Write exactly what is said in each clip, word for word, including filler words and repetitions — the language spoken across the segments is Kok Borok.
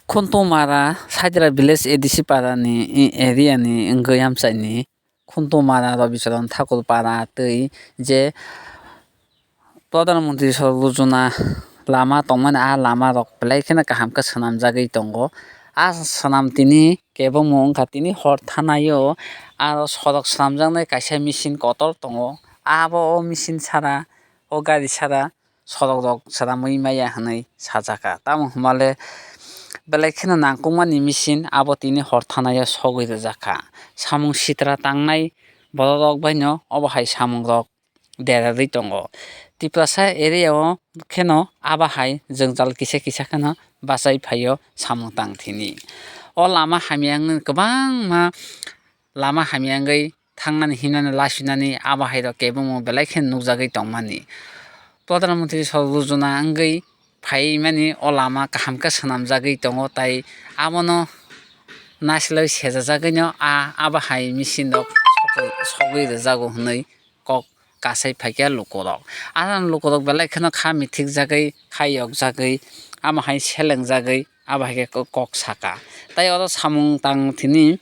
Khuntumara Saidra village A D C para ni, i, area ni wngwi amchaini Khuntumara Robicharan Thakur para tei je Pradhan Mantri Sorok Yojana lama tongmani, a lama rok belai kheno kaham khe swnamjagwi tongo. A swnam tini kebengmo wngkha, tini hor thanaio aro sorok swnamjaknai kaisa machine kotor tongo. Abo o machine sara, o gari sara sorok rok swnamwi maya hinwi sajakha. Tamo hwnmale belai kheno nangkukmani machine abo tini hor thanaio sogwi rwjakha. Samung sitra tangnai borok rok baino obo hai samung rok derarwi tongo. Tiprasa area o kheno abo hai jwngjal kisa kisa kheno bachai phaio samung tang thini. O lama hamya wngwi kwbangma lama hamya wngwi thangnani himnani lasinani abo hai rok kebengmo belai kheno nukjagwi tongmani. Pradhan Mantri Sorok Yojana wngwi phaimani o lama kaham khe swnamjagwi tongo, tai abono nasiloi sejajagwino a abo hai machine rok sogwi rwjago hwnwi kok kasai phaikha lukurok. Ano lukurok belai kheno kha mithikjagwi, kha yokjagwi, amo hai selengjagwi, abo hai khe kok saka. Tai oro samung tang thini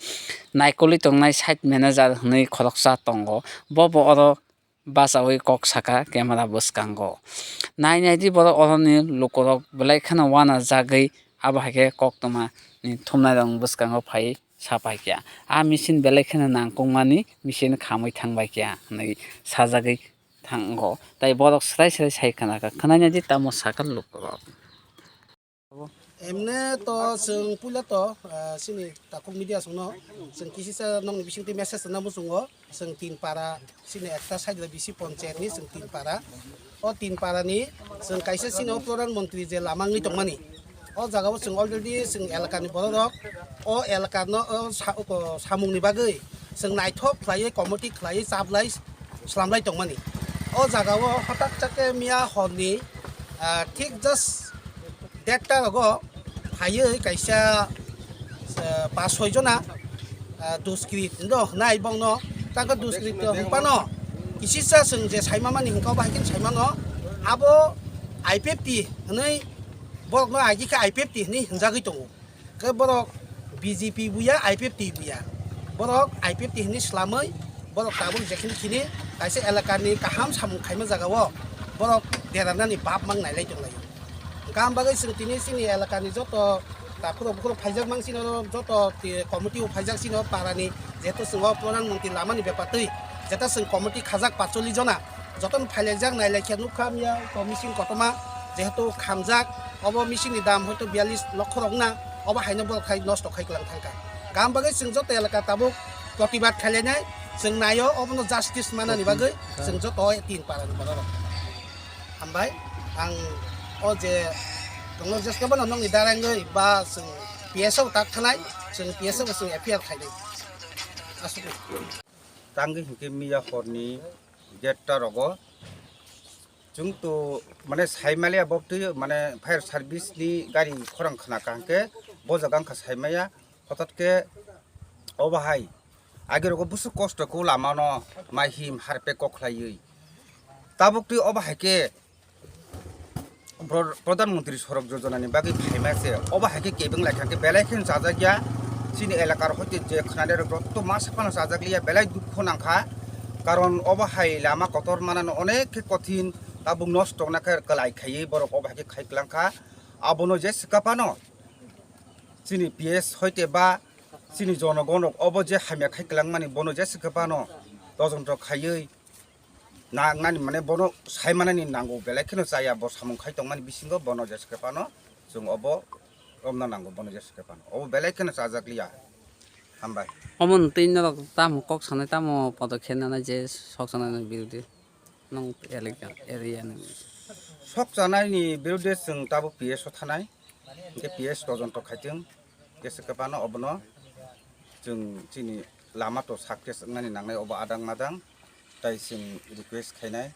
naikolwi tongnai site manager hwnwi khoroksa tongo. Bo bo oro bachaui kok saka camera bwskango. Nai nai di borok oroni lukurok belai kheno uanajagwi abo hai khe koktwma ni thumnairok bwskango phaiwi sapaikha. A machine belai kheno nangkukmani machine khamwi thangbaikha hwnwi sajagwi thango. Tai borok swrai swrai sai khnakha, khwnai nai di tamo sakha lukurok. Emne to chwng puila to, ah, chini takhuk media chwngno chwng kisisa nokni bisingtwi message rwna muchungo, chwng tin para chini ekta side B C ponchayat ni chwng tin para. O tin para ni chwng kaisa chini o Pradhan Mantri je lama wngwi tongmani. O jaga o chwng already chwng elaka ni borok rok o elaka no o sa-, o samung ni bagwi chwng naithok khlaiwi committee khlaiwi chaplai swlamlai tongmani. O jaga o hwtak chakhe miya hor ni, ah, thik just derta rogo phaiwi kaisa, ah, pas soi jona, ah, duskrit no hwnai bongno, tangkhe duskrit hwnphano kisisa chwng je saima mani hwnkha, obo hai khe saimano abo I P F T hwnwi borokno agi khe I P F T hwnwi hwnjagwi tongo. Khe borok B J P buya, I P F T buya. Borok I P F T hwnwi swlamwi borok tabuk jekhini khini kaisa elakani kaham samung khaima jagao borok derarnani bab mang nailai tonglaio. Hwnkha am bagwi chwng tini chini elakani joto takhurok bukhurok phaijak mang chini oro joto ti-, committee o phaijak chini o parani, jehetu chwng o Pradhan Mantri lamani bepar twi jeta chwng committee khajak patchollish jona. Jotono phailaijak, nailaikhe nukha miya to machine kotorma, jehetu khamjak, obo machine ni dam hoito biyallis lokho rok wngna, obo haino borok khai nosto khai kwlang thangkha. Kam bagwi chwng joto elaka tabuk protibad khailainai, chwng naio obono justice manani bagwi chwng joto tin para ni borok rok. Hambai, ang o je tongno jeske bono nokni darangwi ba chwng P S O tak khanai, chwng P S O bo chwng F I R khainai. Aswk. Tangwi hinkhe miya horni derta rogo chwng to mane saimaliya bok twi mane fire service ni gari khorang khna kaham khe bo jaga wngkha saimaya, hothat khe obo hai age rogo busuk kosto khe o lama no mai him harpe kok khlaiwi tabuk twi obo hai khe Pro-, Pradhan Mantri Sorok Yojana ni bagwi phaima se, obo hai khe kebeng lai kha khe belai kheno chajak ya. Chini elaka rok hoite je khwnanai rok joto masa phano chajak liya, belai dukho nang kha. Karon obo hai lama kotor manano onek khe kothin, tabuk nosto wngna khe kwlai khaiwi borok obo hai khe khai kwlang kha. Abono je swkang phano chini P S hoite ba chini jonogon rok obo je hamya khai kwlang mani bono je swkang phano todonto khaiwi nangnani mane bono sai manani nango, belai kheno chaya, bo samung khai tongmani bisingo bono jeske phano chwng obo romna nango, bono jeske phano obo belai kheno chajak liya. Hambai. Omo twi norok tamo kok sanai, tamo podokhep nanai je sok sanai ni birodi nong elaka area ni? Sok sanai ni birodi chwng tabuk P S o thanai, hingke P S todonto khaitwng, jeske phano obono chwng chini lama to success wngnani nangnai obo adang madang. Tai chwng request khainai,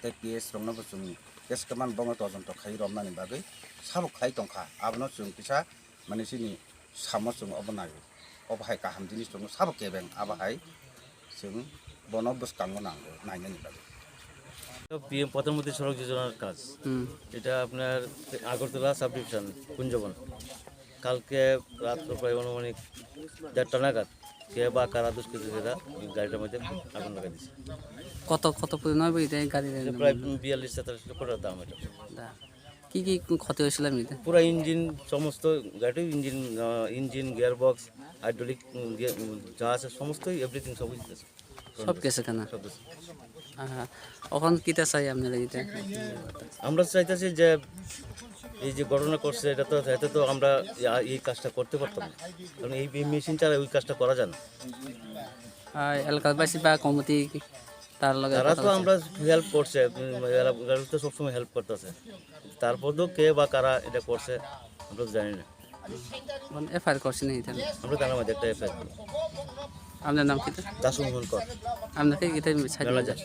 tei P S rokno bo chwng jeske man bono todonto khai romnani bagwi sabo khlai tongkha. Abono chwng kisa mane chini samo chwng obo naio. Obo hai kaham jinis tongo, sabo kebeng abo hai chwng bono bwskango nango nainani bagwi. P M প্রধানমন্ত্রী সড়ক যোজনার কাজ। হুম। এটা আপনার Agartala sub division Kunjaban. কালকে রাত্র প্রায় অনুমানিক দেড়টা নাগাদ কে বা কারা দুষ্কৃতীরা গাড়িটার মধ্যে আগুন লাগাই দিছে। কত, কত পরিমাণ হবে এটা গাড়ির এটা প্রায় বিয়াল্লিশ তেতাল্লিশ লক্ষ টাকার দাম এটা। দা, কি কি ক্ষতি হয়েছিল এমনিতে? পুরা ইঞ্জিন, সমস্ত গাড়ির ইঞ্জিন, আহ, ইঞ্জিন, গিয়ার বক্স, হাইড্রোলিক, উম, গিয়ার, উম, যা আছে সমস্তই, এভরিথিং সবই গেছে। সব গেছে কেন? সব গেছে। আহা, এখন কিতা চাই আপনারা এটা? আমরা চাইতেছি যে এই যে ঘটনা করছে, এটা তো, এতে তো আমরা এই, এই কাজটা করতে পারতাম না, কারণ এই, এই মেশিন ছাড়া ওই কাজটা করা যায় না। আর এলাকাবাসী বা কমিটি কি তার লগে তারা কথা তো বলছে? আমরা হেল্প করছে, উম, এলাকার তো সবসময় হেল্প করতেছে, তারপর তো কে বা কারা এটা করছে আমরা তো জানি না। মানে এফআইআর করছেন এই তাহলে? আমরা থানার মধ্যে একটা এফআইআর। আপনার নাম কি? দাসু মোহন কর। আপনাকে এটা ছাড়িয়ে ম্যানেজার।